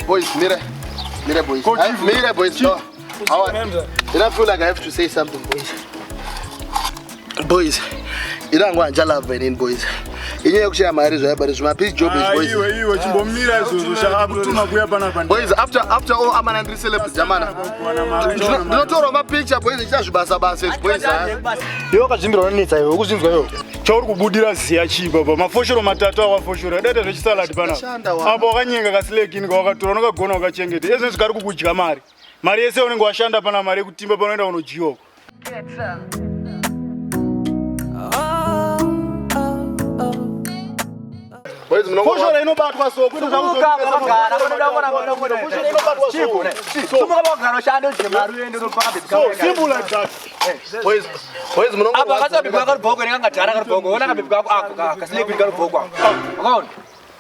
Boys, mira. Mira, boys. Go, Chief. Mira, boys. Chief. No. I don't feel like I have to say something, boys. Boys, irangwa handichalavha inini boys. Inyaya yekushaya mari zvayo but zvimapiece job is boys. Iwe iwe chimbomira izvozvo sha akutuma kuya panapa. Boys, after all amana ndiri celebrity amana. Ndinotorwa mapicture boys ndichita zvibasa basa izvi boys. Iwe wakazvimbira unonetsa iwe ukuzvinzwa iwe. Chauri kubudira ziya chii baba mafoshoro matatu awafoshora daita zvechisalad panapa. Shanda wana. Apa wakanyenga kasilekini kawakatora unokagona wakachengeta. Ezvinezvi kari kukudya mari. Mari yese unenge washanda pana mari yekutimba panoenda unodyiwa uko. Boys munongo Foshoro inobatwa so kwete Sumuka wakagara, unoda kuona unoda. Foshoro inobatwa so. Chiko ne. Sumuka wakagara ushande udye mari uende unopaka bhebhi So simple like that. boys boys munongo Apa kasabhebhi kako karibhoko nekangadhara karibhoko. Ona kabhebhi kako ako kasilekini karibhoko ako. Wakaona?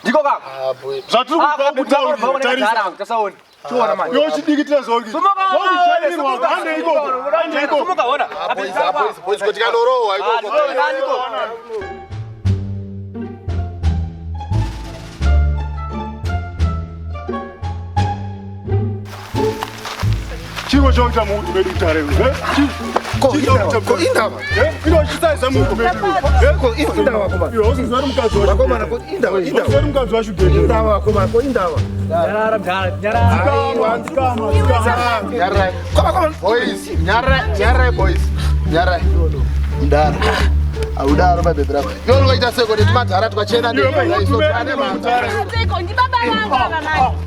Ndiko kako. Ah boy. Zvatiri Ah, kubva kabhebhi kako kutaurira karibhoko tarisa. nekadhara ako tasaona. Chiona manje. Iwe uchidikitira zvauri. Sumuka Wakutsvairirwa hande ikoko. Hande ikoko. Sumuka ona. Ah boys, ah boys, boys kuti kanorohwa ikoko. Ndiko. Chiko chakuita muutu medu kutare iwe. Ko indava, ko indava. Ino chisaiza muutu medu. Ko indava vakomana. Iwe usinzwa uri mukadzi wacho. Vakomana ko indava, indava. Usinzwa uri mukadzi wacho gede. Indava vakomana ko indava. Nyarara mdhara, nyarara. Aiwa, Dzikama, dzikama. Nyarai. Koma koma. Boys, nyarai, nyarai boys. Nyarai. Ndaro. Audaro babebe rako. Iwe ungaita seko netimadhara twachena Iwe muutu medu mutare. Seko ndi baba vangu ava manje.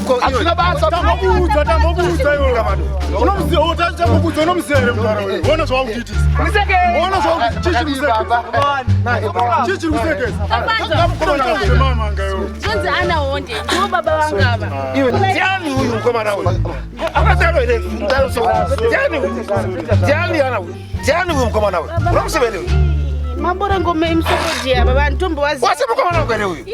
Ko iwe. Hazvina basa. Tambokuudza, tambokuudza iwe. Unomuziva, tambokuudza unomuziva here mudhara uyu? Ona zvawakuchiitisa. Ona zvawakuti chii chiri kusekesa? Chii chiri kusekesa? Tapanzwa. Zvemamanga iwe. Zvonzi ana honde ndivo baba vangu ava. Iwe ndiani uyu mukomana uyu? Akadaro here? Ndaro so. Ndiani uyu? Ndiani ana uyu? Ndiani uyu mukomana uyu? Unomuziva here uyu? Mambora ngoma emusorodhi ava vanhu tombovaziva. Wase mukomana wako here uyu?